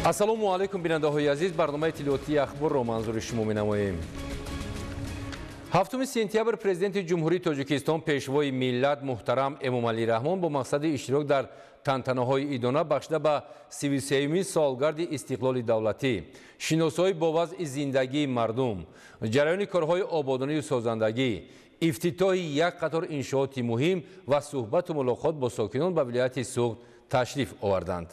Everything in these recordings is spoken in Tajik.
Ассалому алайкум, бинандаҳои азиз. Барномаи иттилоотии Ахборро манзури шумо менамоем. 7 сентябр Президенти Ҷумҳурии Тоҷикистон, Пешвои миллат муҳтарам Эмомалӣ Раҳмон бо мақсади иштирок дар тантанаҳои идона бахшида ба 33-юмин солгарди истиқлоли давлатӣ, шиносоӣ бо вазъи зиндагии мардум, ҷараёни корҳои ободонию созандагӣ, ифтитоҳи як қатор иншооти муҳим ва суҳбату мулоқот бо сокинон ба вилояти Суғд ташриф оварданд.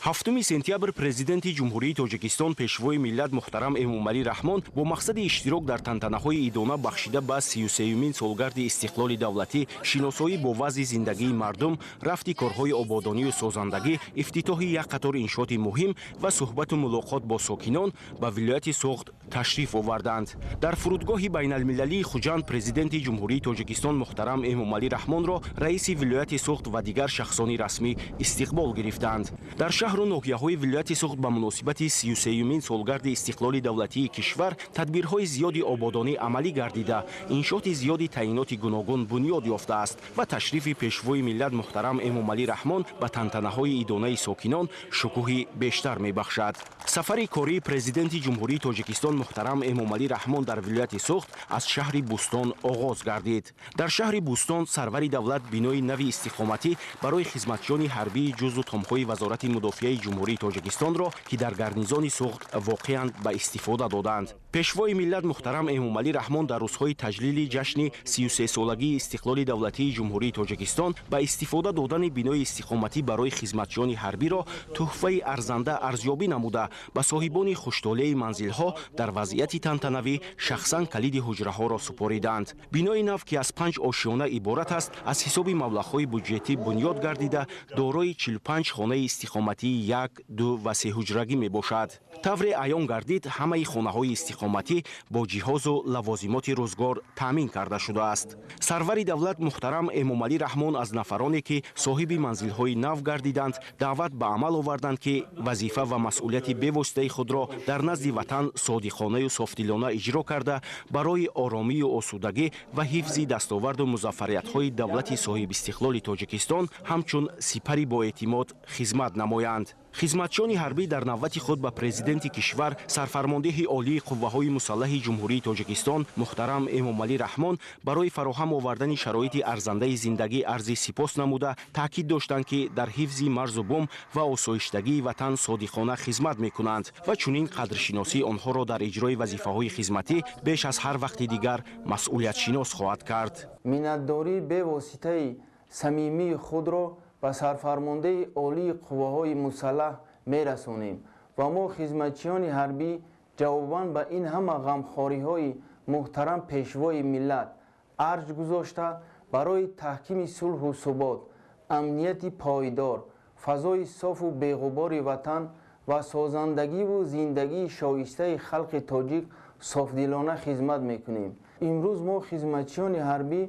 7 сентябр Президенти Ҷумҳурии Тоҷикистон, Пешвои миллат муҳтарам Эмомалӣ Раҳмон бо мақсади иштирок дар тантанаҳои идона бахшида ба 33-юмин солгарди истиқлоли давлатӣ, шиносоӣ бо вазъи зиндагии мардум, рафти корҳои ободонию созандагӣ, ифтитоҳи як қатор иншооти муҳим ва суҳбату мулоқот бо сокинон ба вилояти Суғд ташриф оварданд. Дар фурудгоҳи байналмилалии Хуҷанд Президенти Ҷумҳурии Тоҷикистон муҳтарам Эмомалӣ Раҳмонро раиси вилояти Суғд ва дигар шахсони расмӣ истиқбол гирифтанд. Дар шаҳру ноҳияҳои вилояти Суғд ба муносибати 33-юмин солгарди истиқлоли давлатии кишвар тадбирҳои зиёди ободонӣ амалӣ гардида, иншооти зиёди таъиноти гуногун бунёд ёфтааст ва ташрифи Пешвои миллат муҳтарам Эмомалӣ Раҳмон ба тантанаҳои идонаи сокинон шукӯҳи бештар мебахшад. Сафари кории Президенти Ҷумҳурии Тоҷикистон муҳтарам Эмомалӣ Раҳмон дар вилояти Суғд аз шаҳри Бӯстон оғоз гардид. Дар шаҳри Бӯстон сарвари давлат бинои нави истиқоматӣ барои хизматчиёни ҳарбии ҷузу томҳои Вазорати мудофиаи Ҷумҳурии Тоҷикистонро, ки дар гарнизони Суғд воқеанд, ба истифода доданд. Пешвои миллат муҳтарам Эмомалӣ Раҳмон дар рӯзҳои таҷлили ҷашни 33-солагии истиқлоли давлатии Ҷумҳурии Тоҷикистон ба истифода додани бинои истиқоматӣ барои хизматчиёни ҳарбиро тӯҳфаи арзанда арзёбӣ намуда, ба соҳибони хуштолеи манзилҳо дар вазъияти тантанавӣ шахсан калиди ҳуҷраҳоро супориданд. Бинои нав, ки аз панҷ ошиёна иборат аст, аз ҳисоби маблағҳои буҷетӣ бунёд гардида, дорои 45 хонаи истиқоматии як, ду ва сеҳуҷрагӣ мебошад. Тавре аён гардид, ҳамаи хонаҳои истиқоматӣ бо ҷиҳозу лавозимоти рӯзгор таъмин карда шудааст. Сарвари давлат муҳтарам Эмомалӣ Раҳмон аз нафароне, ки соҳиби манзилҳои нав гардиданд, даъват ба амал оварданд, ки вазифа ва масъулияти бевоситаи худро дар назди ватан содиқонаю софдилона иҷро карда, барои оромию осудагӣ ва ҳифзи дастоварду музаффариятҳои давлати соҳибистиқлоли Тоҷикистон ҳамчун сипари боэътимод хизмат намоянд. Хизматчиёни ҳарбӣ дар навбати худ ба Президенти кишвар, Сарфармондеҳи Олии Қувваҳои Мусаллаҳи Ҷумҳурии Тоҷикистон муҳтарам Эмомалӣ Раҳмон барои фароҳам овардани шароити арзандаи зиндагӣ арзи сипос намуда, таъкид доштанд, ки дар ҳифзи марзу бум ва осоиштагии ватан содиқона хизмат мекунанд ва чунин қадршиносии онҳоро дар иҷрои вазифаҳои хизматӣ беш аз ҳар вақти дигар масъулиятшинос хоҳад кард. Миннатдории бевоситаи самимии худро ба Сарфармондеҳи Олии Қувваҳои Мусаллаҳ мерасонем ва мо, хизматчиёни ҳарбӣ, ҷавобан ба ин ҳама ғамхориҳои муҳтарам Пешвои миллат арҷ гузошта, барои таҳкими сулҳу субот, амнияти пойдор, фазои софу беғубори ватан ва созандагиву зиндагии шоистаи халқи тоҷик софдилона хизмат мекунем. Имрӯз мо, хизматчиёни ҳарбӣ,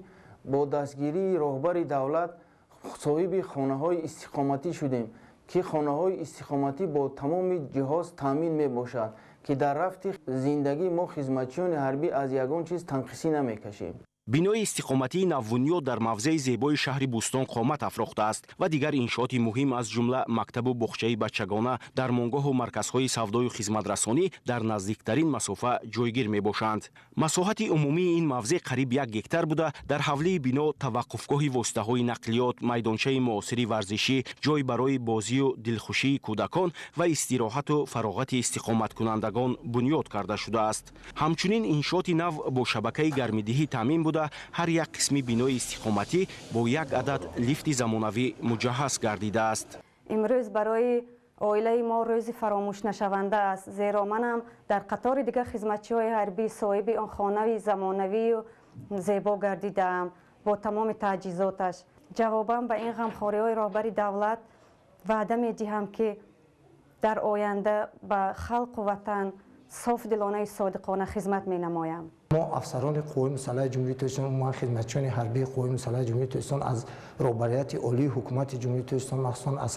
бо дастгирии роҳбари давлат соҳиби хонаҳои истиқоматӣ шудем, ки хонаҳои истиқоматӣ бо тамоми ҷиҳоз таъмин мебошад, ки дар рафти зиндагӣ мо, хизматчиёни ҳарбӣ, аз ягон чиз танқисӣ намекашем. Бинои истиқоматии навбунёд дар мавзеи зебои шаҳри Бӯстон қомат афрохтааст ва дигар иншооти муҳим, аз ҷумла мактабу боғчаи бачагона, дармонгоҳу марказҳои савдою хизматрасонӣ дар наздиктарин масофа ҷойгир мебошанд. Масоҳати умумии ин мавзеъ қариб 1 гектар буда, дар ҳавлии бино таваққуфгоҳи воситаҳои нақлиёт, майдончаи муосири варзишӣ, ҷой барои бозию дилхушии кӯдакон ва истироҳату фароғати истиқоматкунандагон бунёд карда шудааст. Ҳамчунин иншооти нав бо шабакаи гармидиҳӣ таъмин буда, ҳар як қисми бинои истиқоматӣ бо як адад лифти замонавӣ муҷаҳҳаз гардидааст. Имрӯз барои оилаи мо рӯзи фаромӯшнашаванда аст, зеро манам дар қатори дигар хизматчиҳои ҳарбӣ соҳиби он хонаи замонавию зебо гардидаам бо тамоми таҷҳизоташ. Ҷавобан ба ин ғамхориҳои роҳбари давлат ваъда медиҳам, ки дар оянда ба халқу ватан софдилонаи содиқона хизмат менамоям. Мо, афсарони Қувваҳои Мусаллаҳи Ҷумҳурии Тоҷикистон, умуман хизматчиёни ҳарбии Қувваҳои Мусаллаҳи Ҷумҳурии Тоҷикистон, аз роҳбарияти олии ҳукумати Ҷумҳурии Тоҷикистон, махсусан аз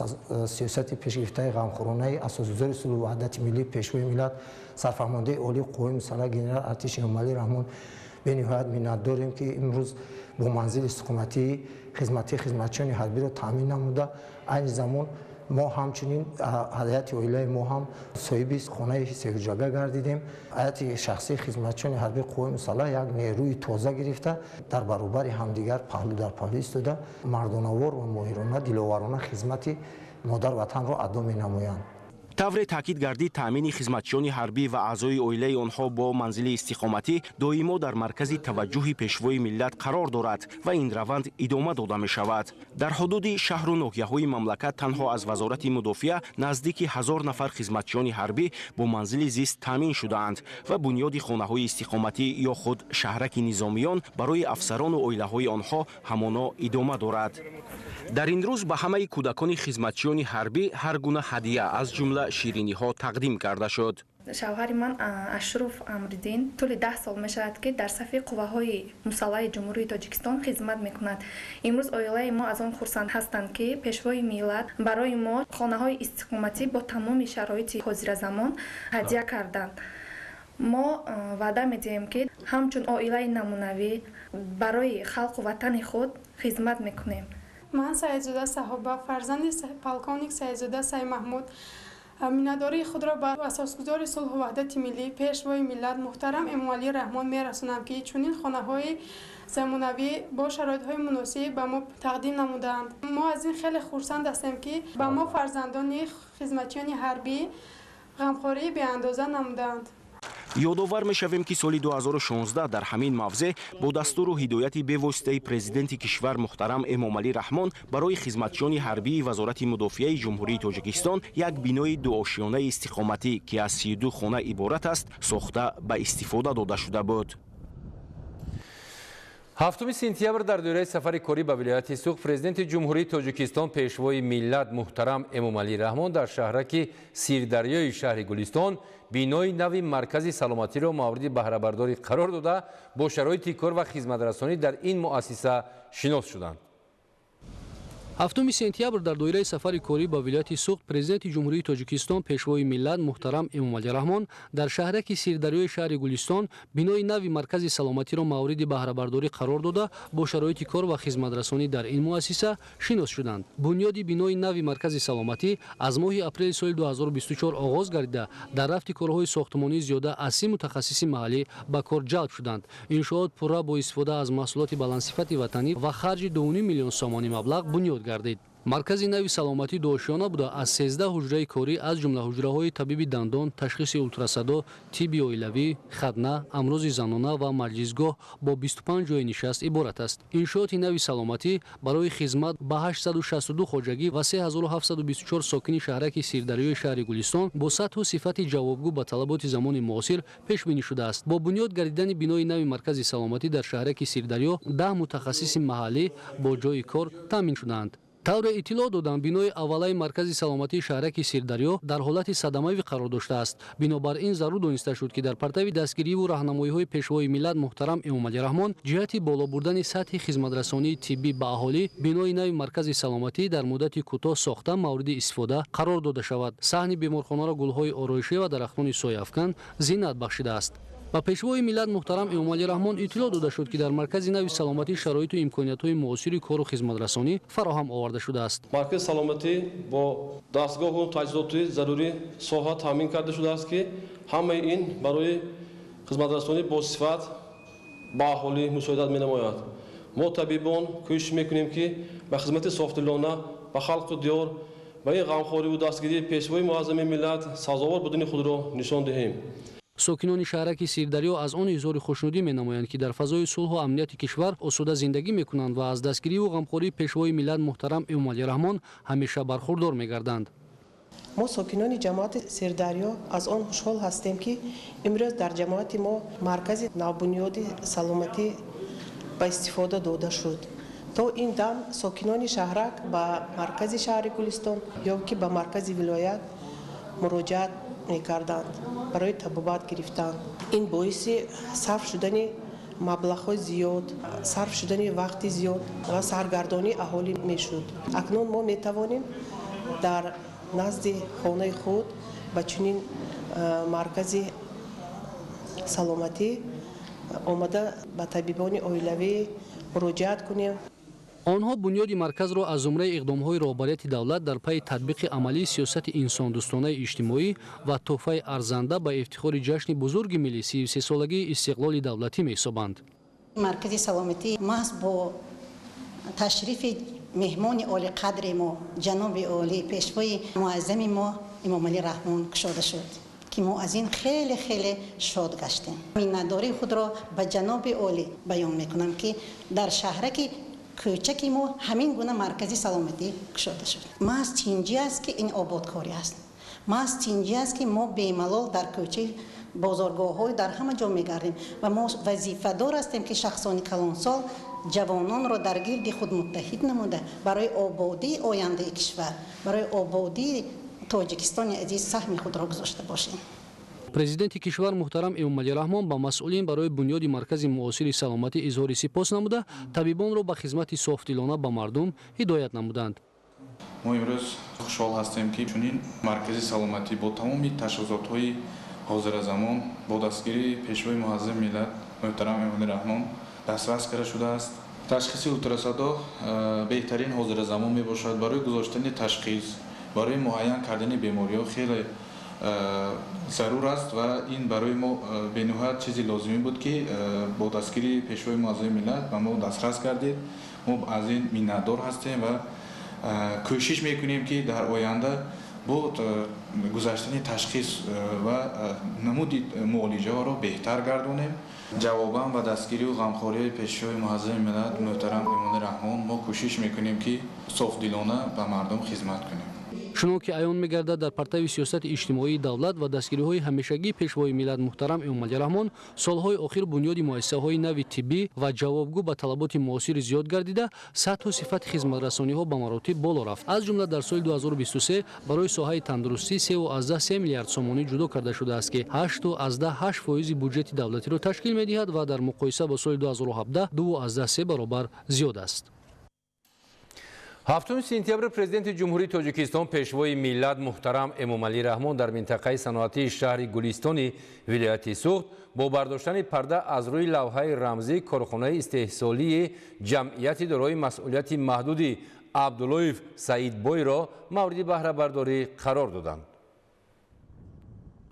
сиёсати пешгирифтаи ғамхоронаи Асосгузори сулҳу ваҳдати миллӣ, Пешвои миллат, Сарфармондеҳи Олии Қувваҳои Мусаллаҳ генерал артиш Эмомалӣ Раҳмон бениҳоят миннатдорем, ки имрӯз бо манзили истиқоматии хизматии хизматчиёни ҳарбиро таъмин намуда, айни замон Мо ҳамчунин ҳайати оилаи мо ҳам соҳиби хонаи сеҳуҷрага гардидем. Ҳайати шахсии хизматчиёни ҳарбии қувваҳои мусаллаҳ як нерӯи тоза гирифта, дар баробари ҳамдигар паҳлӯ дар паҳлӯ истода, мардонавор ва моҳирона, диловарона хизмати модар ватанро адо менамоянд. Тавре таъкид гардид, таъмини хизматчиёни ҳарбӣ ва аъзои оилаи онҳо бо манзили истиқоматӣ доимо дар маркази таваҷҷӯҳи пешвои миллат қарор дорад ва ин раванд идома дода мешавад. Дар ҳудуди шаҳру ноҳияҳои мамлакат танҳо аз Вазорати мудофиа наздики 1000 нафар хизматчиёни ҳарбӣ бо манзили зист таъмин шудаанд ва бунёди хонаҳои истиқоматӣ ё худ шаҳраки низомиён барои афсарону оилаҳои онҳо ҳамоно идома дорад. Дар ин рӯз ба ҳамаи кӯдакони хизматчиёни ҳарбӣ ҳар гуна ҳадия, аз ҷумла шириниҳо, тақдим карда шуд. Шавҳари ман Ашруф Амриддин тӯли 10 сол мешавад, ки дар сафи қувваҳои мусаллаҳи Ҷумҳурии Тоҷикистон хизмат мекунад. Имрӯз оилаи мо аз он хурсанд ҳастанд, ки пешвои миллат барои мо хонаҳои истиқоматӣ бо тамоми шароити ҳозиразамон ҳадия карданд. Мо ваъда медиҳем, ки ҳамчун оилаи намунавӣ барои халқу ватани худ хизмат мекунем. Ман Саидзода Саҳоба, фарзанди полковник Саидзода Саймаҳмуд, миннатдории худро ба асосгузори сулҳу ваҳдати миллӣ, пешвои миллат муҳтарам Эмомалӣ Раҳмон мерасонам, ки чунин хонаҳои замонавӣ бо шароитҳои муносиб ба мо тақдим намудаанд. Мо аз ин хеле хурсанд ҳастем, ки ба мо фарзандони хизматчиёни ҳарбӣ ғамхории беандоза намудаанд. Ёдовар мешавем, ки соли 2016 дар ҳамин мавзеъ бо дастуру ҳидояти бевоситаи президенти кишвар муҳтарам Эмомалӣ Раҳмон барои хизматчиёни ҳарбии Вазорати мудофиаи Ҷумҳурии Тоҷикистон як бинои дуошиёнаи истиқоматӣ, ки аз 32 хона иборат аст, сохта ба истифода дода шуда буд. 7 сентябр дар доираи сафари корӣ ба вилояти Суғд президенти Ҷумҳурии Тоҷикистон, пешвои миллат муҳтарам Эмомалӣ Раҳмон дар шаҳраки Сирдарёи шаҳри Гулистон бинои нави маркази саломатиро мавриди баҳрабардорӣ қарор дода, бо шароити кор ва хизматрасонӣ дар ин муассиса шинос шуданд. 7 сентябр дар доираи сафари корӣ ба вилояти Суғд президенти Ҷумҳурии Тоҷикистон, пешвои миллат муҳтарам Эмомалӣ Раҳмон дар шаҳраки Сирдарёи шаҳри Гулистон бинои нави маркази саломатиро мавриди баҳрабардорӣ қарор дода, бо шароити кор ва хизматрасонӣ дар ин муассиса шинос шуданд. Бунёди бинои нави маркази саломатӣ аз моҳи апрели соли 2024 оғоз гардида, дар рафти корҳои сохтмонӣ зиёда аз 30 мутахассиси маҳаллӣ ба кор ҷалб шуданд. Иншоот пурра бо истифода аз маҳсулоти баландсифати ватанӣ ва харҷи 2,5 миллион сомонӣ маблағ бунёд гардид. Маркази нави саломатӣ дуошиёна буда, аз 13 ҳуҷраи корӣ, аз ҷумла ҳуҷраҳои табиби дандон, ташхиси ултрасадо, тибби оилавӣ, хадна, амрози занона ва маҷлисгоҳ бо 25 ҷои нишаст иборат аст. Иншооти нави саломатӣ барои хизмат ба 862 хоҷагӣ ва 3724 сокини шаҳраки Сирдарёи шаҳри Гулистон бо сатҳу сифати ҷавобгӯ ба талаботи замони муосир пешбинӣ шудааст. Бо бунёд гардидани бинои нави маркази саломатӣ дар шаҳраки Сирдарё 10 мутахассиси маҳаллӣ бо ҷои кор таъмин шудаанд. Тавре иттилоъ доданд, бинои аввалаи маркази саломатии шаҳраки Сирдарё дар ҳолати садамавӣ қарор доштааст. Бинобар ин зарур дониста шуд, ки дар партави дастгириву раҳнамоиҳои пешвои миллат муҳтарам Эмомалӣ Раҳмон ҷиҳати боло бурдани сатҳи хизматрасонии тиббӣ ба аҳолӣ бинои нави маркази саломатӣ дар муддати кӯтоҳ сохта мавриди истифода қарор дода шавад. Саҳни беморхонаро гулҳои ороишӣ ва дарахтони сояафкан зинат бахшидааст. Ба пешвои миллат муҳтарам Эмомалӣ Раҳмон иттилоъ дода шуд, ки дар маркази нави саломатӣ шароиту имкониятҳои муосири кору хизматрасонӣ фароҳам оварда шудааст. Маркази саломатӣ бо дастгоҳу таҷҳизоти зарурӣ соҳа таъмин карда шудааст, ки ҳамаи ин барои хизматрасонӣ бо сифат ба аҳолӣ мусоидат менамояд. Мо табибон кӯшиш мекунем, ки ба хизмати софдилона ба халқу диёр ба ин ғамхориву дастгирии пешвои муаззами миллат сазовор будани худро нишон диҳем. Сокинони шаҳраки Сирдарё аз он изҳори хушнудӣ менамоянд, ки дар фазои сулҳу амнияти кишвар осуда зиндагӣ мекунанд ва аз дастгириву ғамхории пешвои миллат муҳтарам Эмомалӣ Раҳмон ҳамеша бархурдор мегарданд. Мо сокинони ҷамоати Сирдарё аз он хушҳол ҳастем, ки имрӯз дар ҷамоати мо маркази навбунёди саломатӣ ба истифода дода шуд. То ин дам сокинони шаҳрак ба маркази шаҳри Гулистон ё ки ба маркази вилоят муроҷиат мекарданд барои табобат гирифтан. Ин боиси сарф шудани маблағҳои зиёд, сарф шудани вақти зиёд ва саргардонии аҳолӣ мешуд. Акнун мо метавонем дар назди хонаи худ ба чунин маркази саломатӣ омада ба табибони оилавӣ муроҷиат кунем. Онҳо бунёди марказро аз зумраи иқдомҳои роҳбарияти давлат дар пайи татбиқи амалии сиёсати инсондӯстонаи иҷтимоӣ ва тӯҳфаи арзанда ба ифтихори ҷашни бузурги миллӣ 33-солагии истиқлоли давлатӣ меҳисобанд. Маркази саломатӣ маҳз бо ташрифи меҳмони олиқадри мо, ҷаноби олӣ, пешвои муаззами мо Эмомалӣ Раҳмон кушода шуд, ки мо аз ин хеле хеле шод гаштем. Миннатдории худро ба ҷаноби олӣ баён мекунам, ки дар шаҳраки кӯчаки мо ҳамин гуна маркази саломатӣ кушода шуд. Маҳз тинҷӣ аст, ки ин ободкорӣ аст. Маҳз тинҷӣ аст, ки мо бемалол дар кӯчаи бозоргоҳҳои дар ҳама ҷо мегардем ва мо вазифадор ҳастем, ки шахсони калонсол ҷавононро дар гирди худ муттаҳид намуда барои ободии ояндаи кишвар, барои ободии Тоҷикистони азиз саҳми худро гузошта бошем. Президенти кишвар муҳтарам Эмомалӣ Раҳмон ба масъулин барои бунёди маркази муосири саломатӣ изҳори сипос намуда, табибонро ба хизмати софдилона ба мардум ҳидоят намуданд. Мо имрӯз хушҳол ҳастем, ки чунин маркази саломатӣ бо тамоми таҷҳизотҳои ҳозиразамон бо дастгирии пешвои муаззами миллат муҳтарам Эмомалӣ Раҳмон дастрас карда шудааст. Ташхиси ултрасадо беҳтарин ҳозиразамон мебошад. Барои гузоштани ташхис, барои муайян кардани бемориҳо хеле зарур аст ва ин барои мо бениҳоят чизи лозимӣ буд, ки бо дастгирии пешвои муаззами миллат ба мо дастрас гардид. Мо аз ин миннатдор ҳастем ва кӯшиш мекунем, ки дар оянда бо гузаштани ташхис ва намуди муолиҷаҳоро беҳтар гардонем. Ҷавобан ба дастгирию ғамхориҳои пешвои муаззами миллат муҳтарам Эмомалӣ Раҳмон мо кӯшиш мекунем, ки софдилона ба мардум хизмат кунем. Чунон ки аён мегардад, дар партави сиёсати иҷтимоии давлат ва дастгириҳои ҳамешагии пешвои миллат муҳтарам Эмомалӣ Раҳмон солҳои охир бунёди муассисаҳои нави тиббӣ ва ҷавобгӯ ба талаботи муосири зиёд гардида, сатҳу сифати хизматрасониҳо ба маротиб боло рафт. Аз ҷумла дар соли 2023 барои соҳаи тандурустӣ 3,3 миллиард сомонӣ ҷудо карда шудааст, ки 8,8% буҷети давлатиро ташкил медиҳад ва дар муқоиса бо соли 2017 2,3 баробар зиёд аст. 7 сентябр президенти Ҷумҳурии Тоҷикистон пешвои миллат муҳтарам Эмомалӣ Раҳмон дар минтақаи саноатии шаҳри Гулистони вилояти Суғд бо бардоштани парда аз рӯи лавҳаи рамзии корхонаи истеҳсолии ҷамъияти дорои масъулияти маҳдуди Абдуллоев Саидбойро мавриди баҳрабардорӣ қарор доданд.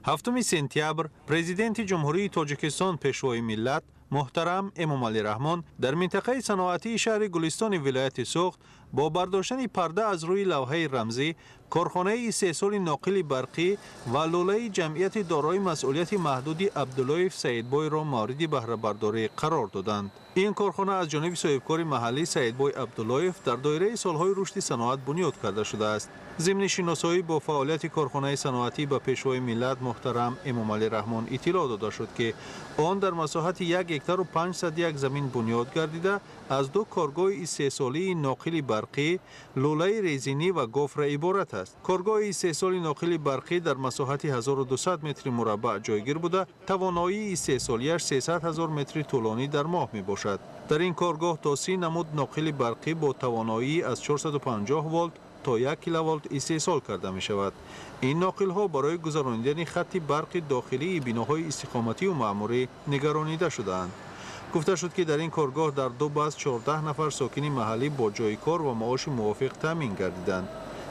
7 сентябр президенти Ҷумҳурии Тоҷикистон пешвои миллат муҳтарам Эмомалӣ Раҳмон дар минтақаи саноатии шаҳри Гулистони вилояти Суғд бо бардоштани парда аз рӯи лавҳаи рамзӣ корхонаи истеҳсоли ноқили барқӣ ва лӯлаи ҷамъияти дорои масъулияти маҳдуди Абдуллоев Саидбойро мавриди баҳрабардорӣ қарор доданд. Ин корхона аз ҷониби соҳибкори маҳаллӣ Саидбой Абдуллоев дар доираи солҳои рушди саноат бунёд карда шудааст. Зимни шиносоӣ бо фаъолияти корхонаи саноатӣ ба пешвои миллат муҳтарам Эмомалӣ Раҳмон иттилоъ дода шуд, ки он дар масоҳати 1 гектару 501 замин бунёд гардида, аз ду коргоҳи истеҳсолии ноқили барқӣ, лӯлаи резинӣ ва гофра иборат аст. Коргоҳи истеҳсоли ноқили барқӣ дар масоҳати 1200 метри мураббаъ ҷойгир буда, тавоноии истеҳсолияш 300 000 метри тӯлонӣ дар моҳ мебошад. Дар ин коргоҳ то 30 намуд ноқили барқӣ бо тавоноии аз 450 волт то 1 киловолт истеҳсол карда мешавад. Ин ноқилҳо барои гузаронидани хатти барқи дохилии биноҳои истиқоматию маъмурӣ нигаронида шудаанд. Гуфта шуд, ки дар ин коргоҳ дар ду баст 14 нафар сокини маҳаллӣ бо ҷойи кор ва маоши мувофиқ таъмин гардиданд.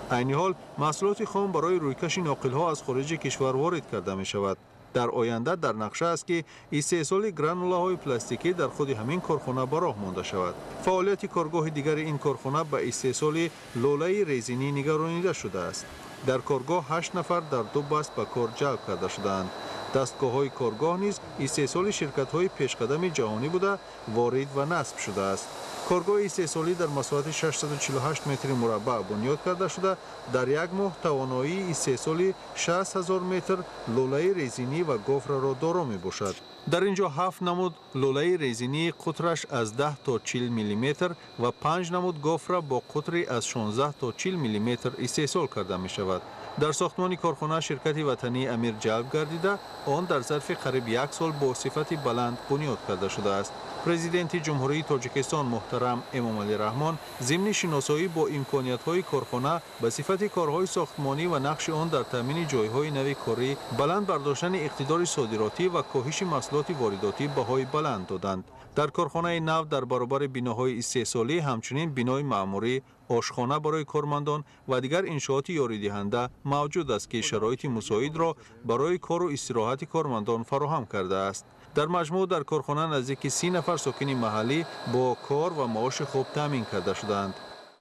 Айни ҳол маҳсулоти хом барои рӯйкаши ноқилҳо аз хориҷи кишвар ворид карда мешавад. Дар оянда дар нақша аст, ки истеҳсоли гранулаҳои пластикӣ дар худи ҳамин корхона ба роҳ монда шавад. Фаъолияти коргоҳи дигари ин корхона ба истеҳсоли лӯлаи резинӣ нигаронида шудааст. Дар коргоҳ 8 нафар дар ду баст ба кор ҷалб карда шудаанд. Дастгоҳҳои коргоҳ низ истеҳсоли ширкатҳои пешқадами ҷаҳонӣ буда, ворид ва насб шудааст. Коргоҳи истеҳсолӣ дар масоҳати 648 метри мураббаъ бунёд карда шуда, дар як моҳ тавоноии истеҳсоли 60 000 метр лӯлаи резинӣ ва гофраро доро мебошад. Дар ин ҷо 7 намуд лӯлаи резинии қутраш аз 10 то 40 миллиметр ва 5 намуд гофра бо қутри аз 16 то 40 миллиметр истеҳсол карда мешавад. Дар сохтмони корхона ширкати ватании Амир ҷалб гардида, он дар зарфи қариб як сол бо сифати баланд бунёд карда шудааст. Президенти Ҷумҳурии Тоҷикистон муҳтарам Эмомалӣ Раҳмон зимни шиносоӣ бо имкониятҳои корхона ба сифати корҳои сохтмонӣ ва нақши он дар таъмини ҷойҳои нави корӣ, баланд бардоштани иқтидори содиротӣ ва коҳиши маҳсулоти воридотӣ баҳои баланд доданд. Дар корхонаи нав дар баробари биноҳои истеҳсолӣ ҳамчунин бинои маъмурӣ, ошхона барои кормандон ва дигар иншооти ёридиҳанда мавҷуд аст, ки шароити мусоидро барои кору истироҳати кормандон фароҳам кардааст. Дар маҷмӯъ дар корхона наздики 30 нафар сокини маҳаллӣ бо кор ва маоши хуб таъмин карда шудаанд.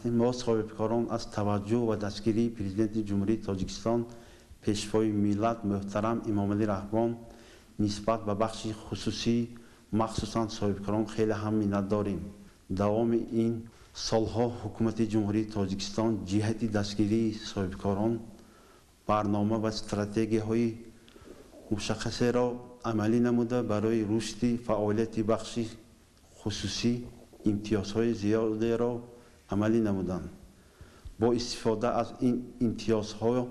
Мо соҳибкорон аз таваҷҷӯҳ ва дастгирии Президенти Ҷумҳурии Тоҷикистон, Пешвои миллат муҳтарам Эмомалӣ Раҳмон нисбат ба бахши хусусӣ, махсусан соҳибкорон, хеле ҳам миннатдорем. Давоми ин солҳо Ҳукумати Ҷумҳурии Тоҷикистон ҷиҳати дастгирии соҳибкорон барнома ва стратегияҳои мушаххасеро амалӣ намуда, барои рушди фаъолияти бахши хусусӣ имтиёзҳои зиёдеро амалӣ намуданд. Бо истифода аз ин имтиёзҳо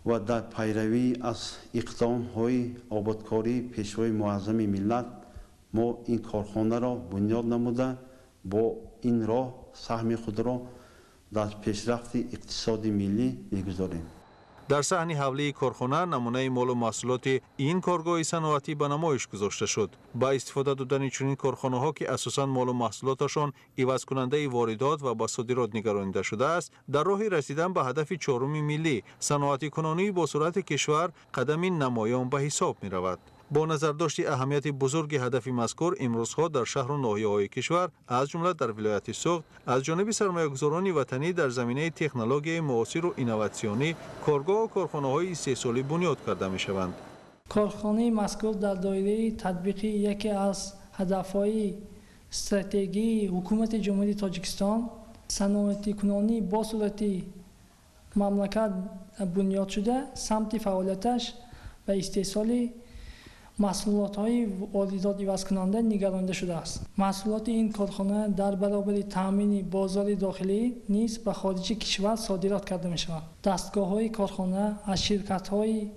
ва дар пайравӣ аз иқдомҳои ободкории Пешвои муаззами миллат мо ин корхонаро бунёд намуда, бо ин роҳ саҳми худро дар пешрафти иқтисоди миллӣ мегузорем. Дар саҳни ҳавлии корхона намунаи молу маҳсулоти ин коргоҳи саноатӣ ба намоиш гузошта шуд. Ба истифода додани чунин корхонаҳо, ки асосан молу маҳсулоташон ивазкунандаи воридот ва ба содирот нигаронида шудааст, дар роҳи расидан ба ҳадафи чоруми миллӣ, саноатикунонии бо суръати кишвар, қадами намоён ба ҳисоб меравад. Бо назардошти аҳамияти бузурги ҳадафи мазкур, имрӯзҳо дар шаҳру ноҳияҳои кишвар, аз ҷумла дар вилояти Суғд, аз ҷониби сармоягузорони ватанӣ дар заминаи технологияи муосиру инноватсионӣ коргоҳу корхонаҳои истеҳсолӣ бунёд карда мешаванд. Корхонаи мазкур дар доираи татбиқи яке аз ҳадафҳои стратегии Ҳукумати Ҷумҳурии Тоҷикистон, саноатикунонӣ бо суръати мамлакат бунёд шуда, самти фаъолияташ ба истеҳсоли маҳсулотҳои воридот ивазкунанда нигаронида шудааст. Маҳсулоти ин корхона дар баробари таъмини бозори дохилӣ низ ба хориҷи кишвар содирот карда мешавад. Дастгоҳҳои корхона аз ширкатҳои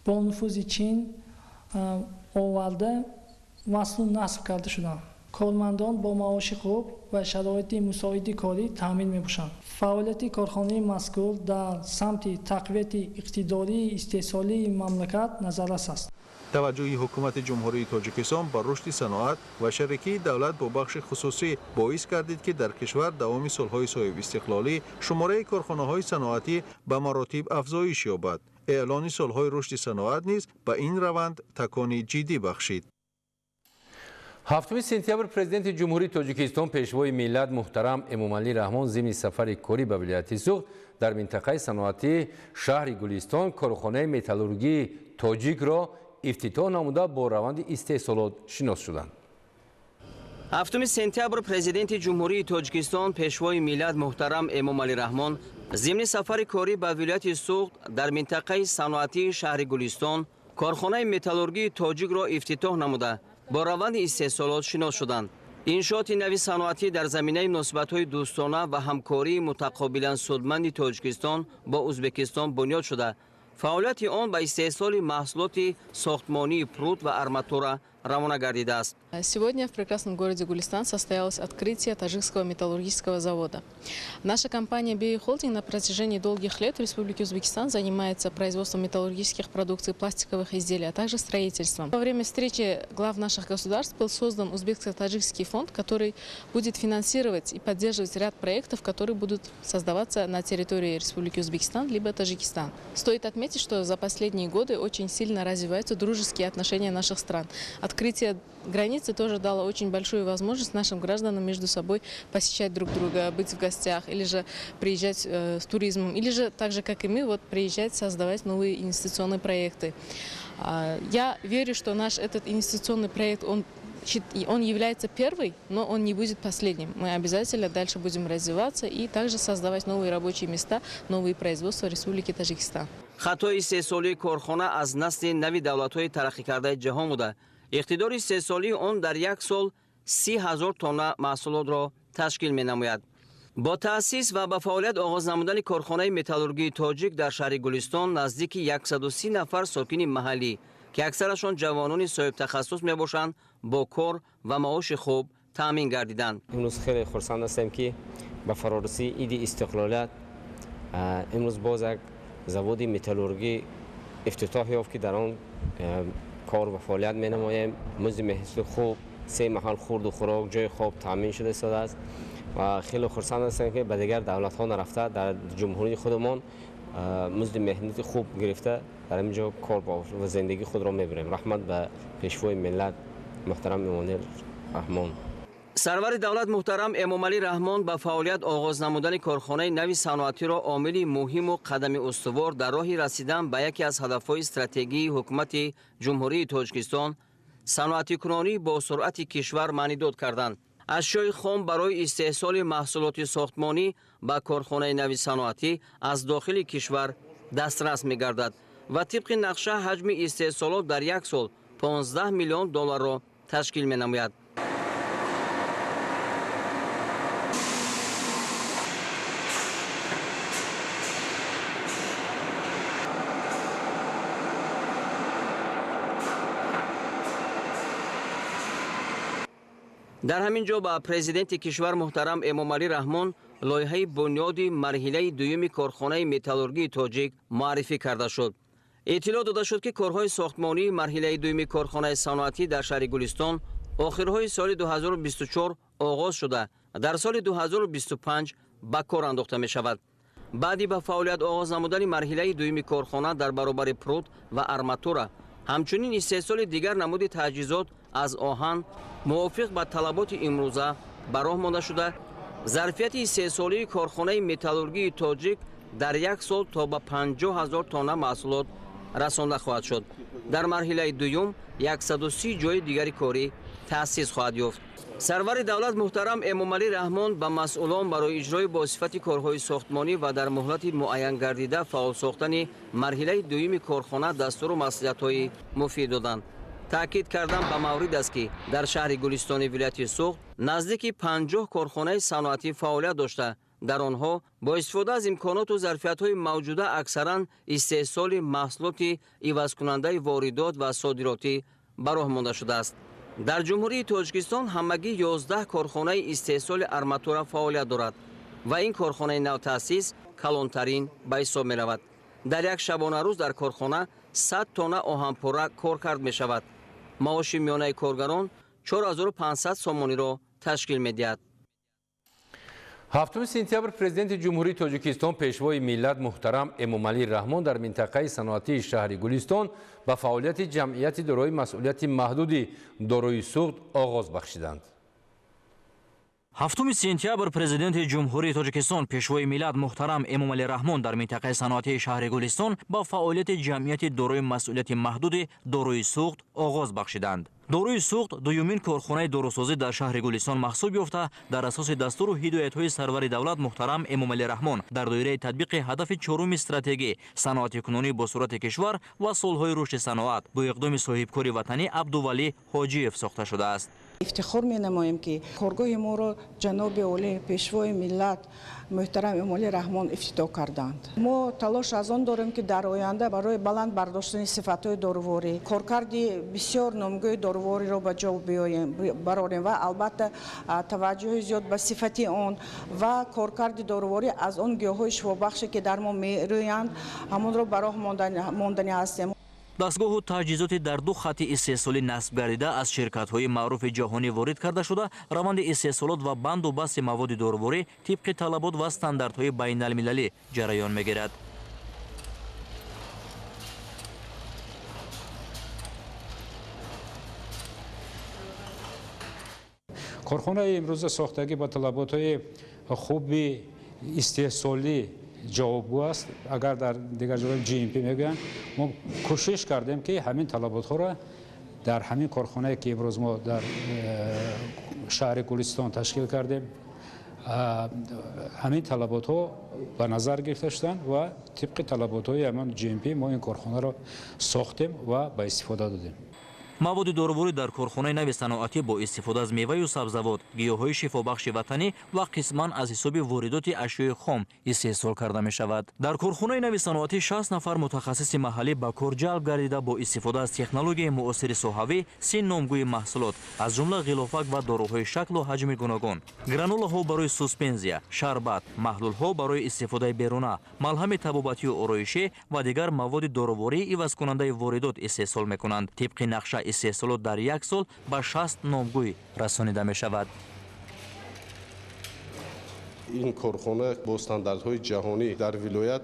бонуфузи Чин оварда васлу насб карда шуданд. Кормандон бо маоши хуб ва шароити мусоиди корӣ таъмин мебошанд. Фаъолияти корхонаи мазкур дар самти тақвияти иқтидории истеҳсолии мамлакат назаррас аст. Таваҷҷӯҳи Ҳукумати Ҷумҳурии Тоҷикистон ба рушди саноат ва шарикии давлат бо бахши хусусӣ боис гардид, ки дар кишвар давоми солҳои соҳибистиқлолӣ шумораи корхонаҳои саноатӣ ба маротиб афзоиш ёбад. Эълони солҳои рушди саноат низ ба ин раванд такони ҷиддӣ бахшид. 7 сентябр Президенти Ҷумҳурии Тоҷикистон, Пешвои миллат муҳтарам Эмомалӣ Раҳмон зимни сафари корӣ ба вилояти Суғд дар минтақаи саноатии шаҳри Гулистон корхонаи металлургии Тоҷикро ифтитоҳ намуда, бо раванди истеҳсолот шинос шуданд. 7 сентябр Президенти Ҷумҳурии Тоҷикистон, Пешвои миллат муҳтарам Эмомалӣ Раҳмон зимни сафари корӣ ба вилояти Суғд дар минтақаи саноатии шаҳри Гулистон корхонаи металлургии Тоҷикро ифтитоҳ намуда, бо раванди истеҳсолот шинос шуданд. Иншооти нави саноатӣ дар заминаи муносибатҳои дӯстона ва ҳамкории мутақобилан судманди Тоҷикистон бо Ӯзбекистон бунёд шуда, фаъолияти он ба истеҳсоли маҳсулоти сохтмонии прут ва арматура равона гардидааст. Сегодня в прекрасном городе Гулистан состоялось открытие Таджикского металлургического завода. Наша компания BA Holding на протяжении долгих лет в Республике Узбекистан занимается производством металлургических продукций, пластиковых изделий, а также строительством. Во время встречи глав наших государств был создан Узбекско-таджикский фонд, который будет финансировать и поддерживать ряд проектов, которые будут создаваться на территории Республики Узбекистан либо Таджикистан. Стоит отметить, что за последние годы очень сильно развиваются дружеские отношения наших стран. Открытие границы тоже дало очень большую возможность нашим гражданам между собой посещать друг друга, быть в гостях, или же приезжать с туризмом, или же так же, как и мы, вот, приезжать, создавать новые инвестиционные проекты. Я верю, что наш этот инвестиционный проект, он является первый, но он не будет последним. Мы обязательно дальше будем развиваться и также создавать новые рабочие места, новые производства в Республике Таджикистан. Хатҳои истеҳсолии корхона аз насли нави давлатҳои тараққикардаи ҷаҳон буда, иқтидори истеҳсолии он дар як сол 30 000 тонна маҳсулотро ташкил менамояд. Бо таъсис ва ба фаъолият оғоз намудани корхонаи металлургии Тоҷик дар шаҳри Гулистон наздики 130 нафар сокини маҳаллӣ, ки аксарашон ҷавонони соҳибтахассус мебошанд, бо кор ва маоши хуб таъмин гардиданд. Имрӯз хеле хурсанд ҳастем, ки ба фарорасии иди истиқлолият имрӯз боз як заводи металлургӣ ифтитоҳ ёфт, ки дар он кор ва фаъолият менамоем, музди меҳнати хуб. 3 маҳал хӯрду хӯрок, ҷои хоб таъмин шуда истодааст ва хеле хурсанд ҳастем, ки ба дигар давлатҳо нарафта дар ҷумҳурии худамон музди меҳнати хуб гирифта дар ин ҷо кор ва зиндагии худро мебарем. Раҳмат ба Пешвои миллат муҳтарам Эмомалӣ Раҳмон. Сарвари давлат муҳтарам Эмомалӣ Раҳмон ба фаъолият оғоз намудани корхонаи нави саноатиро омили муҳиму қадами устувор дар роҳи расидан ба яке аз ҳадафҳои стратегии ҳукумати Ҷумҳурии Тоҷикистон саноатикунонӣ бо суръати кишвар маънидод карданд. Ашёи хом барои истеҳсоли маҳсулоти сохтмонӣ ба корхонаи нави саноатӣ аз дохили кишвар дастрас мегардад ва тибқи нақша ҳаҷми истеҳсолот дар як сол 15 миллион долларро ташкил менамояд. Дар ҳамин ҷо ба президенти кишвар муҳтарам Эмомалӣ Раҳмон лоиҳаи бунёди марҳилаи дуюми корхонаи металлургии тоҷик муаррифӣ карда шуд. Иттилоъ дода шуд, ки корҳои сохтмонии марҳилаи дуюми корхонаи саноатӣ дар шаҳри Гулистон охирҳои соли 2024 оғоз шуда, дар соли 2025 ба кор андохта мешавад. Баъди ба фаъолият оғоз намудани марҳилаи дуюми корхона дар баробари пруд ва арматура, ҳамчунин истеҳсоли дигар намуди таҷҳизот аз оҳан мувофиқ ба талаботи имрӯза ба роҳ монда шуда, зарфияти истеҳсолии корхонаи металлургии тоҷик дар як сол то ба 50 000 тонна маҳсулот расонда хоҳад шуд. Дар марҳилаи дуюм 130 ҷои дигари корӣ таъсис хоҳад ёфт. Сарвари давлат муҳтарам Эмомалӣ Раҳмон ба масъулон барои иҷрои босифати корҳои сохтмонӣ ва дар муҳлати муайян гардида фаъол сохтани марҳилаи дуюми корхона дастуру маслиҳатҳои муфид доданд. Таъкид кардан ба маврид аст, ки дар шаҳри Гулистони вилояти Суғд наздики 50 корхонаи саноатӣ фаъолият дошта, дар онҳо бо истифода аз имконоту зарфиятҳои мавҷуда аксаран истеҳсоли маҳсулоти ивазкунандаи воридот ва содиротӣ ба роҳ монда шудааст. Дар Ҷумҳурии Тоҷикистон ҳамагӣ 11 корхонаи истеҳсоли арматура фаъолият дорад ва ин корхонаи навтаъсис калонтарин ба ҳисоб меравад. Дар як шабонарӯз дар корхона 100 тонна оҳанпора коркард мешавад. Маоши миёнаи коргарон 4500 сомониро ташкил медиҳад. 7 сентябр президенти Ҷумҳурии Тоҷикистон Пешвои миллат муҳтарам Эмомалӣ Раҳмон дар минтақаи саноатии шаҳри Гулистон ба фаъолияти ҷамъияти дорои масъулияти маҳдуди дорои Суғд оғоз бахшиданд. 7 сентябр президенти Ҷумҳурии Тоҷикистон Пешвои миллат муҳтарам Эмомалӣ Раҳмон дар минтақаи саноатии шаҳри Гулистон ба фаъолияти ҷамъияти дорои масъулияти маҳдуди дорои Суғд оғоз бахшиданд. Дорои Суғд дуюмин корхонаи дорусозӣ дар шаҳри Гулистон маҳсуб ёфта, дар асоси дастуру ҳидоятҳои сарвари давлат муҳтарам Эмомалӣ Раҳмон дар доираи татбиқи ҳадафи чоруми стратегӣ саноатикунонӣ бо суръати кишвар ва солҳои рушди саноат бо иқдоми соҳибкори ватанӣ Абдувалӣ Ҳоҷиев сохта шудааст. Ифтихор менамоем, ки коргоҳи моро ҷаноби олӣ Пешвои миллат муҳтарам Эмомалӣ Раҳмон ифтитоҳ карданд. Мо талош аз он дорем, ки дар оянда барои баланд бардоштани сифатҳои доруворӣ, коркарди бисёр номгӯи дорувориро ба ҷо барорем ва албатта таваҷҷӯҳи зиёд ба сифати он ва коркарди доруворӣ аз он гиёҳҳои шифобахше, ки дар мо мерӯянд, ҳамонро ба роҳ мондани ҳастем. Дастгоҳу таҷҳизоти дар ду хатти истеҳсолӣ насб гардида аз ширкатҳои маъруфи ҷаҳонӣ ворид карда шуда, раванди истеҳсолот ва банду басти маводи доруворӣ тибқи талабот ва стандартҳои байналмилалӣ ҷараён мегирад. Корхонаи имрӯза сохтагӣ ба талаботҳои хуби истеҳсолӣ ҷавобгӯ аст. Агар дар дигар ҷоҳо GMP мегӯянд, мо кӯшиш кардем, ки ҳамин талаботҳоро дар ҳамин корхонае, ки имрӯз мо дар шаҳри Гулистон ташкил кардем, ҳамин талаботҳо ба назар гирифта шуданд ва тибқи талаботҳои ҳамон GMP мо ин корхонаро сохтем ва ба истифода додем. Маводи доруворӣ дар корхонаи нави саноатӣ бо истифода аз меваю сабзавот, гиёҳҳои шифобахши ватанӣ ва қисман аз ҳисоби воридоти ашёи хом истеҳсол карда мешавад. Дар корхонаи нави саноатӣ 60 нафар мутахассиси маҳаллӣ ба кор ҷалб гардида бо истифода аз технологияи муосири соҳавӣ 30 номгӯи маҳсулот, аз ҷумла ғилофак ва доруҳои шаклу ҳаҷми гуногун, гранулаҳо барои суспензия, шарбат, маҳлулҳо барои истифодаи беруна, малҳами табобатию ороишӣ ва дигар маводи доруворӣ ивазкунандаи воридот истеҳсол мекунанд. Тибқи нақша Истеҳсолот дар як сол ба 60 номгӯй расонида мешавад. Ин корхона бо стандартҳои ҷаҳонӣ дар вилоят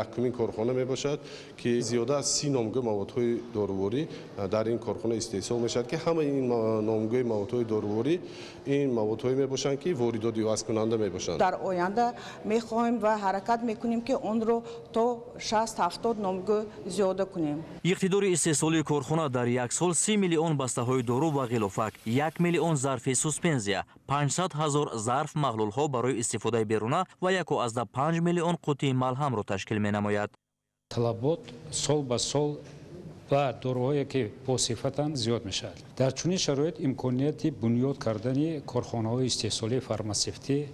якумин корхона мебошад, ки зиёда аз 30 номгӯи маводҳои доруворӣ дар ин корхона истеҳсол мешавад, ки ҳамаи ин номгӯи маводҳои доруворӣ ин маводҳое мебошанд, ки воридот ивазкунанда мебошанд. Дар оянда мехоҳем ва ҳаракат мекунем, ки онро то 60-70 номгӯ зиёда кунем. Иқтидори истеҳсолии корхона дар як сол 30 миллион бастаҳои дору ва ғилофак, 1 миллион зарфи суспензия, 500 ҳазор зарф маҳлулҳо барои истифодаи беруна ва 1,5 миллион қуттии малҳамро ташкил менамояд. Талабот сол ба сол ба доруҳое, ки босифатанд, зиёд мешавад. Дар чунин шароит имконияти бунёд кардани корхонаҳои истеҳсолии фармасевтӣ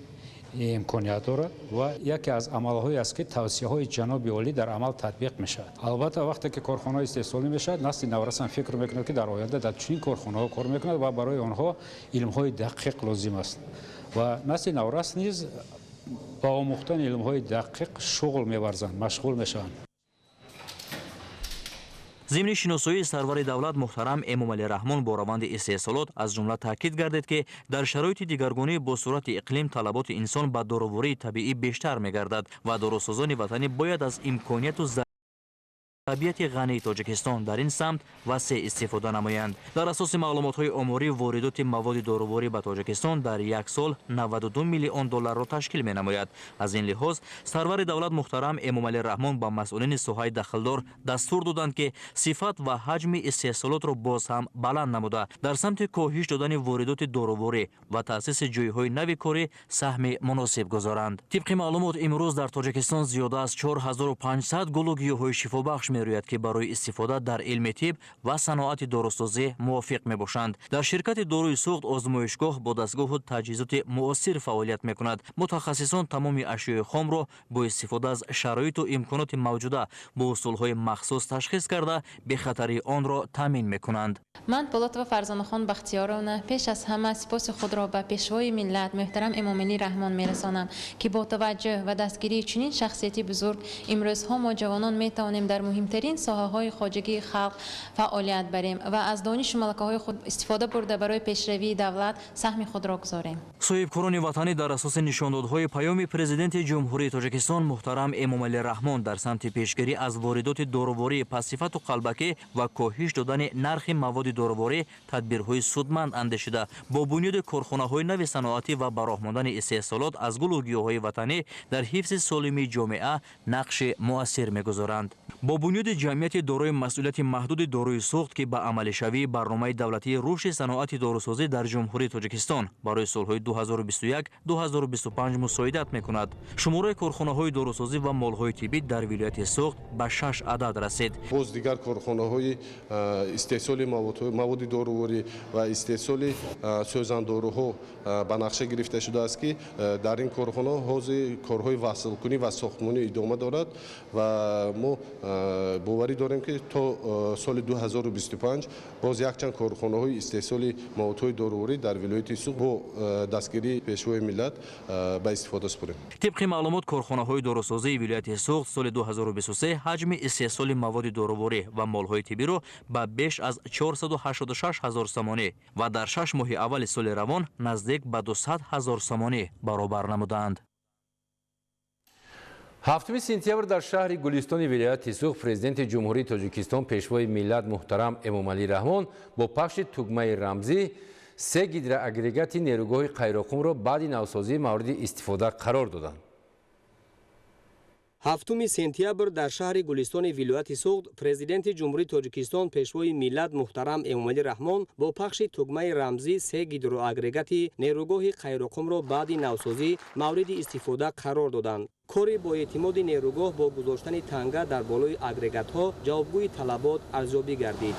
имконият дорад ва яке аз амалҳое аст, ки тавсияҳои ҷаноби олӣ дар амал татбиқ мешавад. Албатта, вақте ки корхонаҳо истеҳсолӣ мешавад, насли наврасан фикр мекунад, ки дар оянда дар чунин корхонаҳо кор мекунад ва барои онҳо илмҳои дақиқ лозим аст. Ва насли наврас низ ба омӯхтани илмҳои дақиқ шуғл меварзанд, машғул мешаванд. Зимни шиносоии сарвари давлат муҳтарам Эмомалӣ Раҳмон бо раванди истеҳсолот аз ҷумла таъкид гардид, ки дар шароити дигаргунӣ бо суръати иқлим талаботи инсон ба дорувории табиӣ бештар мегардад ва дорусозони ватанӣ бояд аз имконияту табиати ғании Тоҷикистон дар ин самт васеъ истифода намоянд. Дар асоси маълумотҳои оморӣ, воридоти маводи доруворӣ ба Тоҷикистон дар як сол 92 миллион долларро ташкил менамояд. Аз ин лиҳоз сарвари давлат муҳтарам Эмомалӣ Раҳмон ба масъулини соҳаи дахлдор дастур доданд, ки сифат ва ҳаҷми истеҳсолотро боз ҳам баланд намуда, дар самти коҳиш додани воридоти доруворӣ ва таъсиси ҷойҳои нави корӣ саҳми муносиб гузоранд. Тибқи маълумот, имрӯз дар Тоҷикистон зиёда аз 4500 гулу гиёҳҳои шифобахш мерӯяд, ки барои истифода дар илми тиб ва саноати дорусозӣ мувофиқ мебошанд. Дар ширкати доруи Суғд озмоишгоҳ бо дастгоҳу таҷҳизоти муосир фаъолият мекунад. Мутахассисон тамоми ашёи хомро бо истифода аз шароиту имконоти мавҷуда бо усулҳои махсус ташхис карда, бехатарии онро таъмин мекунанд. Ман, Полотова Фарзонахон Бахтиёровна, пеш аз ҳама сипоси худро ба пешвои миллат муҳтарам Эмомалӣ Раҳмон мерасонам, ки бо таваҷҷӯҳ ва дастгирии чунин шахсияти бузург имрӯзҳо мо ҷавонон метавонем дар муҳимтарин соҳаҳои хоҷагии халқ фаъолият барем ва аз донишу малакаҳои худ истифода бурда барои пешравии давлат саҳми худро гузорем. Соҳибкорони ватанӣ дар асоси нишондодҳои паёми Президенти Ҷумҳурии Тоҷикистон муҳтарам Эмомалӣ Раҳмон дар самти пешгирӣ аз воридоти дорувории пастсифату қалбакӣ ва коҳиш додани нархи маводи доруворӣ тадбирҳои судманд андешида, бо бунёди корхонаҳои нави саноатӣ ва ба роҳ мондани истеҳсолот аз гулу гиёҳҳои ватанӣ дар ҳифзи солимии ҷомеа нақши муассир мегузоранд. Бо бунёди ҷамъияти дорои масъулияти маҳдуди доруи Суғд, ки ба амалишавии барномаи давлатии рушди саноати дорусозӣ дар Ҷумҳурии Тоҷикистон барои солҳои 2021-2025 мусоидат мекунад, шумораи корхонаҳои дорусозӣ ва молҳои тиббӣ дар вилояти Суғд ба 6 адад расид. Боз дигар корхонаҳои истеҳсоли маводи доруворӣ ва истеҳсоли сӯзандоруҳо ба нақша гирифта шудааст, ки дар ин корхона ҳозир корҳои васлкунӣ ва сохтмонӣ идома дорад ва мо боварӣ дорем, ки то соли 2025 боз якчанд корхонаҳои истеҳсоли маводҳои доруворӣ дар вилояти Суғд бо дастгирии пешвои миллат ба истифода супорем. Тибқи маълумот, корхонаҳои дорусозии вилояти Суғд соли 2023 ҳаҷми истеҳсоли маводи доруворӣ ва молҳои тиббиро ба беш аз 486 ҳазор сомонӣ ва дар 6 моҳи аввали соли равон наздик ба 200 ҳазор сомонӣ баробар намуданд. 7 сентябр дар шаҳри Гулистони вилояти Суғд Президенти Ҷумҳурии Тоҷикистон пешвои миллат муҳтарам Эмомалӣ Раҳмон бо пахши тугмаи рамзӣ 3 гидроагрегати нерӯгоҳи Қайроқумро баъди навсозӣ мавриди истифода қарор доданд. 7 сентябр дар шаҳри Гулистони вилояти Суғд Президенти Ҷумҳурии Тоҷикистон пешвои миллат муҳтарам Эмомалӣ Раҳмон бо пахши тугмаи рамзӣ 3 гидроагрегати нерӯгоҳи Қайроқумро баъди навсозӣ мавриди истифода қарор доданд. Кори боэътимоди нерӯгоҳ бо гузоштани танга дар болои агрегатҳо ҷавобгӯи талабот арзёбӣ гардид.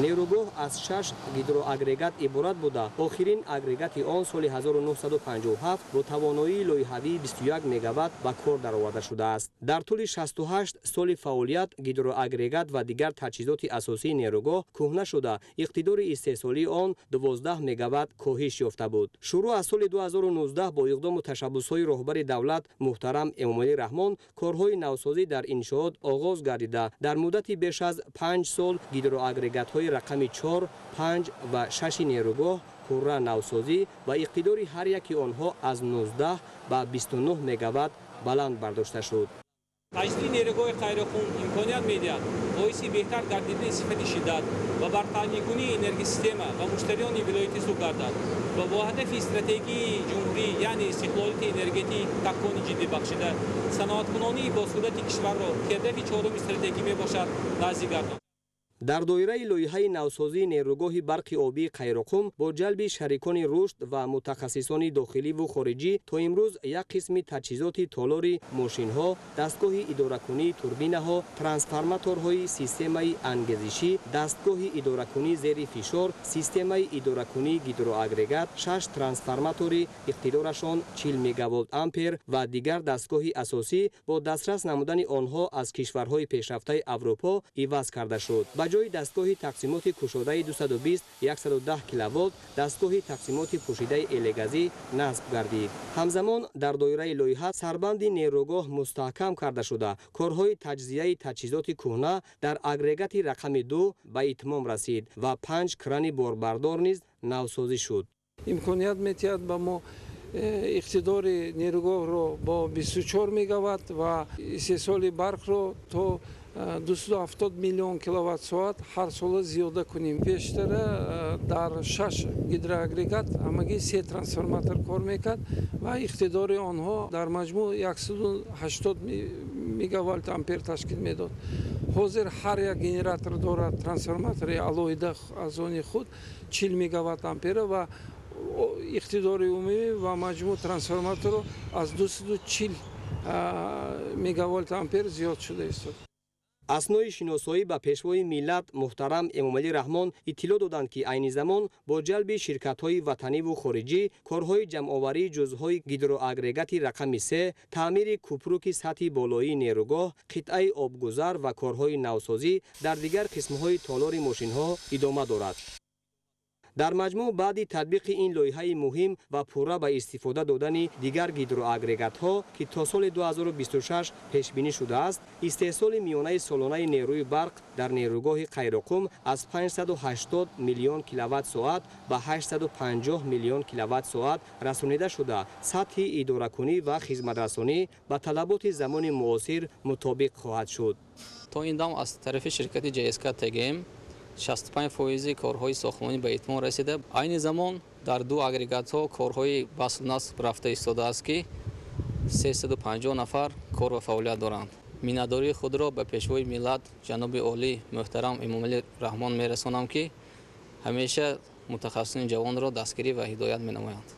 Нерӯгоҳ аз 6 гидроагрегат иборат буда, охирин агрегати он соли 1957 бо тавоноии лоиҳавии 21 мегаватт ба кор дароварда шудааст. Дар тӯли 68 соли фаъолият гидроагрегат ва дигар таҷҳизоти асосии нерӯгоҳ кӯҳна шуда, иқтидори истеҳсолии он 12 мегаватт коҳиш ёфта буд. Шурӯъ аз соли 2019 бо иқдому ташаббусҳои роҳбари давлат муҳтарам Эмомалӣ Раҳмон корҳои навсозӣ дар иншоот оғоз гардида, дар муддати беш аз 5 сол гидроагрегатҳои рақами 4, 5 ва 6 нерӯгоҳ пурра навсозӣ ва иқтидори ҳар яки онҳо аз 19 ба 29 мегаватт баланд бардошта шуд. Таҷдиди нерӯгоҳи Қайроққум имконият медиҳад боиси беҳтар гардидани сифати шиддат ва бартаъминкунии энергосистема ва муштариёни вилояти Суғд гардад ва бо ҳадафи стратегии ҷумҳурӣ, яъне истиқлолияти энергетӣ такони ҷиддӣ бахшида, саноаткунонии босуръати кишварро, ки ҳадафи чоруми стратегӣ мебошад, наздик гардонад. Дар доираи лоиҳаи навсозии нерӯгоҳи барқи обии Қайроққум бо ҷалби шарикони рушд ва мутахассисони дохиливу хориҷӣ то имрӯз як қисми таҷҳизоти толори мошинҳо, дастгоҳи идоракунии турбинаҳо, трансформаторҳои системаи ангезишӣ, дастгоҳи идоракунии зери фишор, системаи идоракунии гидроагрегат, 6 трансформатори иқтидорашон 40 мегаволт ампер ва дигар дастгоҳи асосӣ бо дастрас намудани онҳо аз кишварҳои пешрафтаи Аврупо иваз карда шуд. Ба ҷои дастгоҳи тақсимоти кушодаи 220-110 киловолт дастгоҳи тақсимоти пӯшидаи элегазӣ насб гардид. Ҳамзамон дар доираи лоиҳа сарбанди нерӯгоҳ мустаҳкам карда шуда, корҳои таҷзияи таҷҳизоти кӯҳна дар агрегати рақами 2 ба итмом расид ва 5 крани борбардор низ навсозӣ шуд. Имконият метиҳад ба мо иқтидори нерӯгоҳро бо 24 мегаватт ва истеҳсоли барқро то 270 миллион киловатт-соат ҳар сола зиёда кунем. Пештара дар 6 гидроагрегат ҳамагӣ 3 трансформатор кор мекард ва иқтидори онҳо дар маҷмӯъ 180 мегаволт ампер ташкил медод. Ҳозир ҳар як генератор дорад трансформатори алоҳида аз они худ 40 мегаватт ампера ва иқтидори умумӣ ва маҷмӯъ трансформаторро аз 240 мегаволт ампер зиёд шуда истод. Аснои шиносоӣ ба пешвои миллат муҳтарам Эмомалӣ Раҳмон иттилоъ доданд, ки айни замон бо ҷалби ширкатҳои ватаниву хориҷӣ корҳои ҷамъоварии ҷузъҳои гидроагрегати рақами 3, таъмири купруки сатҳи болоии нерӯгоҳ, қитъаи обгузар ва корҳои навсозӣ дар дигар қисмҳои толори мошинҳо идома дорад. Дар маҷмӯъ баъди татбиқи ин лоиҳаи муҳим ва пурра ба истифода додани дигар гидроагрегатҳо, ки то соли 2026 пешбинӣ шудааст, истеҳсоли миёнаи солонаи нерӯи барқ дар нерӯгоҳи Қайроққум аз 580 миллион киловатт-соат ба 850 миллион киловатт-соат расонида шуда, сатҳи идоракунӣ ва хизматрасонӣ ба талаботи замони муосир мутобиқ хоҳад шуд. То ин дам аз тарафи ширкати ЖСК ТГМ 65% корҳои сохтмонӣ ба итмом расида. Айни замон дар 2 агрегатҳо корҳои васлнасб рафта истодааст, ки 350 нафар кор ва фаъолият доранд. Миннатдории худро ба пешвои миллат ҷаноби олӣ муҳтарам Эмомалӣ Раҳмон мерасонам, ки ҳамеша мутахассисони ҷавонро дастгирӣ ва ҳидоят менамоянд.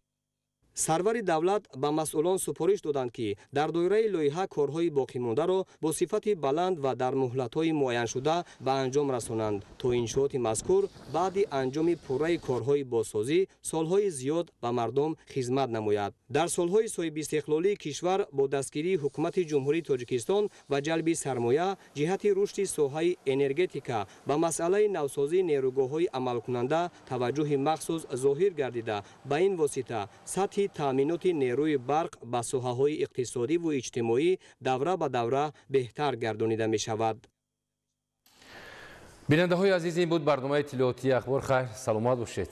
Сарвари давлат ба масъулон супориш доданд, ки дар доираи лоиҳа корҳои боқимондаро бо сифати баланд ва дар муҳлатҳои муайяншуда ба анҷом расонанд, то иншооти мазкур баъди анҷоми пурраи корҳои бозсозӣ солҳои зиёд ба мардум хизмат намояд. Дар солҳои соҳибистиқлолии кишвар бо дастгирии ҳукумати Ҷумҳурии Тоҷикистон ва ҷалби сармоя ҷиҳати рушди соҳаи энергетика ба масъалаи навсозии нерӯгоҳҳои амалкунанда таваҷҷӯҳи махсус зоҳир гардида, ба ин восита сатҳи таъминоти нерӯи барқ ба соҳаҳои иқтисодиву иҷтимоӣ давра ба давра беҳтар гардонида мешавад. Бинандаҳои азиз, ин буд барномаи иттилоотии Ахбор. Хайр, саломат бошед.